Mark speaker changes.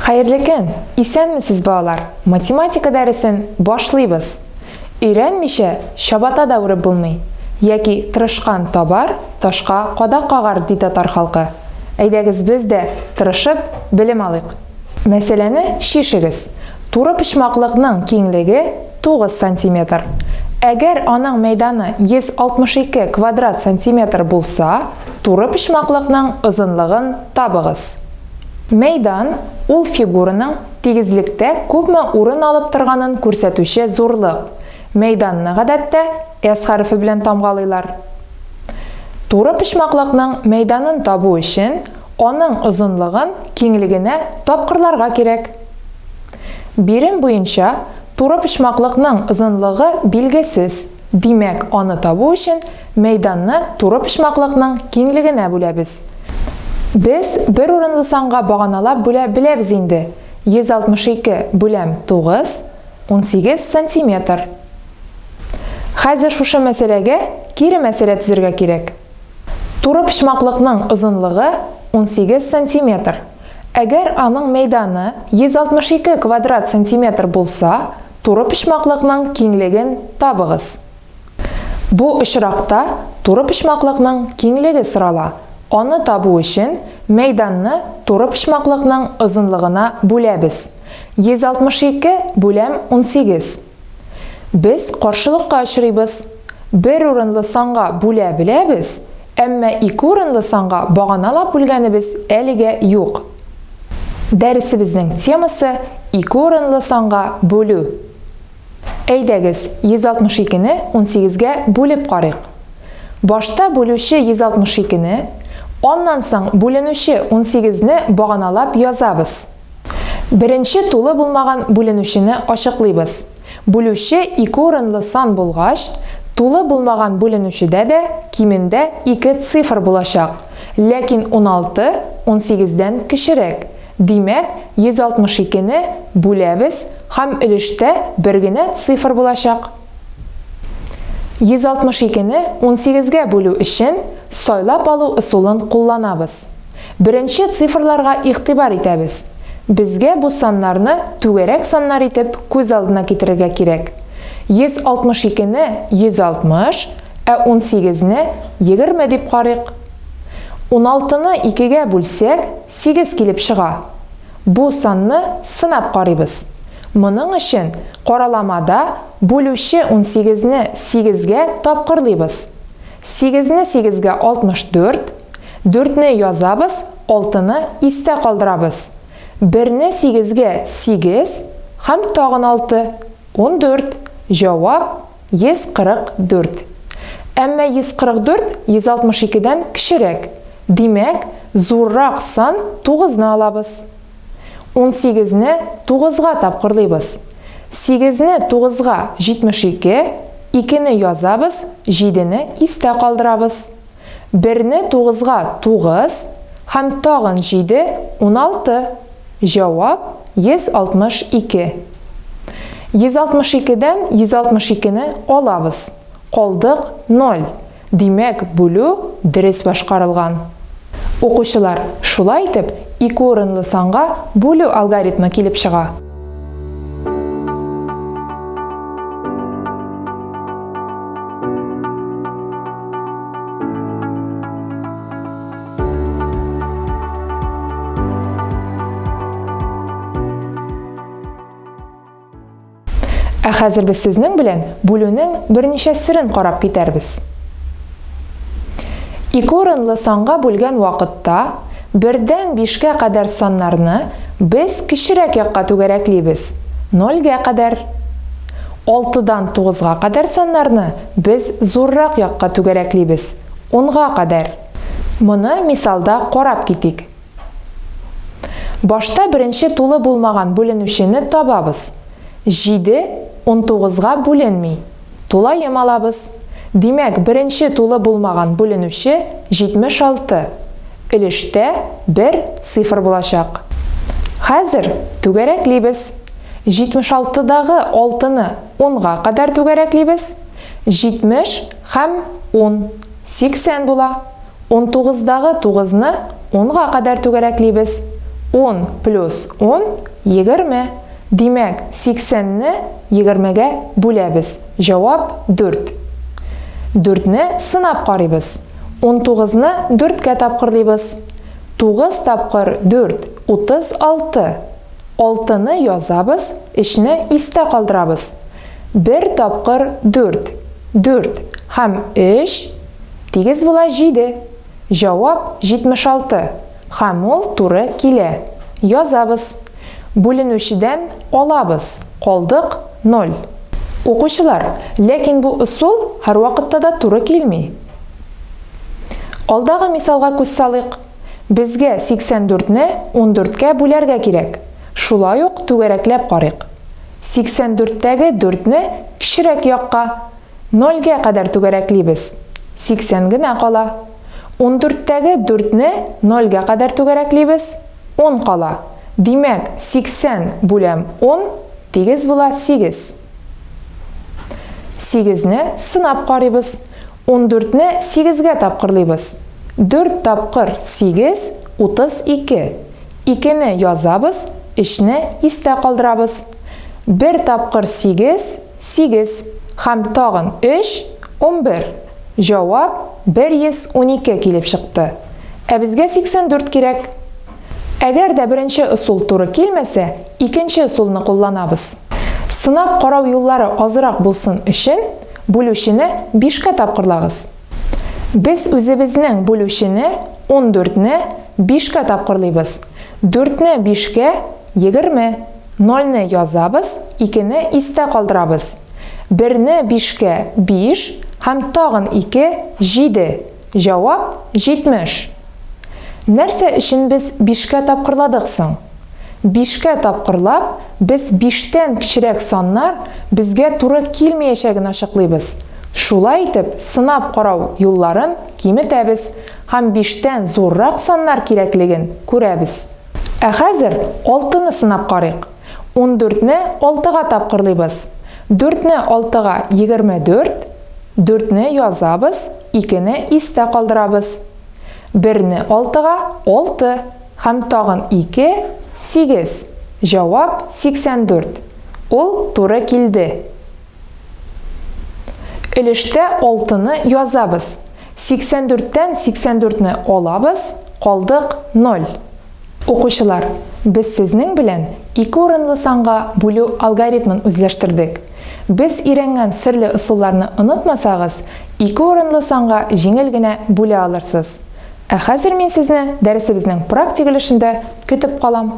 Speaker 1: Хәерле көн! Исәнмесез, балалар! Математика дәресен башлыйбыз. Өйрәнмичә чабата да үреп булмый. Яки тырышкан табар, ташка кадак кагар, ди татар халкы. Әйдәгез без дә тырышып белем алыйк. Мәсьәләне чишегез. Турыпочмаклыкның киңлеге 9 сантиметр. Әгәр аның мәйданы 162 квадрат сантиметр булса, турыпочмаклыкның озынлыгын табыгыз. Мәйдан, ул фигураның тигезлектә күпме урын алып торганын күрсәтүче зурлык. Мәйданны, гадәттә, S хәрефе белән тамгалыйлар. Турыпочмаклыкның мәйданын табу өчен, аның озынлыгын киңлегенә тапкырларга кирәк. Бирем буенча, турыпочмаклыкның озынлыгы билгесез, димәк, аны табу өчен мәйданны турыпочмаклыкның киңлегенә бүләбез. Без бер урынлы санга баганалап бүлә беләбез инде, 162 бүләм 9, 18 сантиметр. Хәзер шушы мәсьәләгә кире мәсьәлә төзергә кирәк. Турыпочмаклыкның озынлыгы 18 сантиметр. Әгәр аның мәйданы 162 квадрат сантиметр булса, турыпочмаклыкның киңлеген табыгыз. Бу очракта турыпочмаклыкның киңлеге сорала. Аны табу өчен мәйданны турыпочмаклыкның озынлыгына бүләбез. 162 бүләм 18. Без каршылыкка очрыйбыз. Бер урынлы санга бүлә беләбез, әмма ике урынлы санга баганалап бүлгәнебез әлегә юк. Дәресебезнең темасы ике урынлы санга бүлү. Әйдәгез, 162 не 18 гә бүлеп карыйк. Башта бүлүче 162 не, аннан соң бүленүче 18 не баганалап язабыз. Беренче тулы булмаган бүленүчене ачыклыйбыз. Бүлүче ике урынлы сан булгач, тулы булмаган бүленүчедә дә кимендә ике цифр булачак. Ләкин 16 18-дән кечерәк. Димәк, 162 не бүләбез һәм өлештә бер генә цифр булачак. 162 не 18-гә бүлү өчен сайлап алу ысулын кулланабыз. Беренче цифрларга игътибар итәбез. Безгә бу саннарны түгәрәк саннар итеп күз алдына китерергә кирәк. 162 не 160, ә 18 не 20 дип карыйк. 16-ны икегә бүлсәк, 8 килеп чыга. Бу санны сынап карыйбыз. Моның өчен караламада бүлүче 18-не 8-гә тапкырлыйбыз. 8-не 8-гә 64, Дүртне язабыз, алтыны истә калдырабыз. Берне сигезгә сигез һәм тагын алты, 14. Җавап, 144. Әмма 144 162-дән кечерәк. Димәк, зуррак сан тугызны алабыз. Унсигезне тугызга тапкырлыйбыз. Сигезне тугызга 72, икене язабыз, җидене истә калдырабыз. Берне тугызга тугыз һәм тагын җиде, 16. Җавап, 162. 162-дән 162-не алабыз. Калдык, ноль. Димәк, бүлү дөрес башкарылган. Укучылар, шулай итеп, икеурынлы санга бүлү алгоритмы килеп чыга. Ә хәзер без сезнең белән бүлүнең берничә серен карап китәрбез. Ике урынлы санга бүлгән вакытта бердән бишкә кадәр саннарны без кечерәк якка түгәрәклибез, нольгә кадәр. Алтыдан тугызга кадәр саннарны без зуррак якка түгәрәклибез, унга кадәр. Моны мисалда карап китик. Башта беренче тулы булмаган бүленүчене табабыз. Җиде унтугызга бүленми. Тулаем алабыз. Димәк, беренче тулы булмаган бүленүче 76. Өлештә бер цифр булачак. Хәзер түгәрәклибез. 76-дагы алтыны унга кадәр түгәрәклибез. 70 һәм 10, 80 була. Унтугыздагы тугызны унга кадәр түгәрәклибез. Ун плюс ун, 20. Димәк, сиксәнне егермегә бүләбез. Җавап, дүрт. Дүртне сынап карыйбыз. Унтугызны дүрткә тапкырлыйбыз. Тугыз тапкыр дүрт, 36. Алтыны язабыз, өчне истә калдырабыз. Бер тапкыр дүрт, дүрт һәм өч тигез була җиде. Җавап, 76. Һәм ул туры килә. Язабыз. Бүленүчедән алабыз. Калдык, ноль. Укучылар, ләкин бу ысул һәрвакытта да туры килми. Алдагы мисалга күз салыйк. Безгә 84 не 14 кә бүләргә кирәк. Шулай ук түгәрәкләп карыйк. 84 тәге 4 не кечерәк якка, нольгә кадәр түгәрәклибез. 80 генә кала. 14 тәге 4 не нольгә кадәр түгәрәклибез, 10 кала. Димәк, 80 бүләм 10 тигез була 8. Сигезне сынап карыйбыз. Ундүртне сигезгә тапкырлыйбыз. Дүрт тапкыр сигез, 32. Икене язабыз, өчне истә калдырабыз. Бер тапкыр сигез, сигез. Һәм тагын өч, 11. Җавап, 112 килеп чыкты. Ә безгә 84 кирәк. Әгәр дә беренче ысул туры килмәсә, икенче ысулны кулланабыз. Сынап карау юллары азрак булсын өчен, бүлүчене бишкә тапкырлагыз. Без үзебезнең бүлүчене, ундүртне, бишкә тапкырлыйбыз. Дүртне бишкә, 20. Нольне язабыз, икене истә калдырабыз. Берне бишкә, биш һәм тагын ике, җиде. Җавап, 70. Нәрсә өчен без бишкә тапкырладык соң? Бишкә тапкырлап, без биштән кечерәк саннар безгә туры килмәячәген ачыклыйбыз. Шулай итеп, сынап карау юлларын киметәбез һәм биштән зуррак саннар кирәклеген күрәбез. Ә хәзер алтыны сынап карыйк. Ундүртне алтыга тапкырлыйбыз. Дүртне алтыга 24, дүртне язабыз, икене истә калдырабыз. Берне алтыга, алты һәм тагын ике, сигез. Җавап, 84. Ул туры килде. Өлештә алтыны язабыз. 84 тән 84 не алабыз, калдык, ноль. Укучылар, без сезнең белән ике урынлы санга бүлү алгоритмын үзләштердек. Без өйрәнгән серле ысулларны онытмасагыз, ике урынлы санга җиңел генә бүлә алырсыз. Ә хәзер мин сезне дәресебезнең практик өлешендә көтеп калам.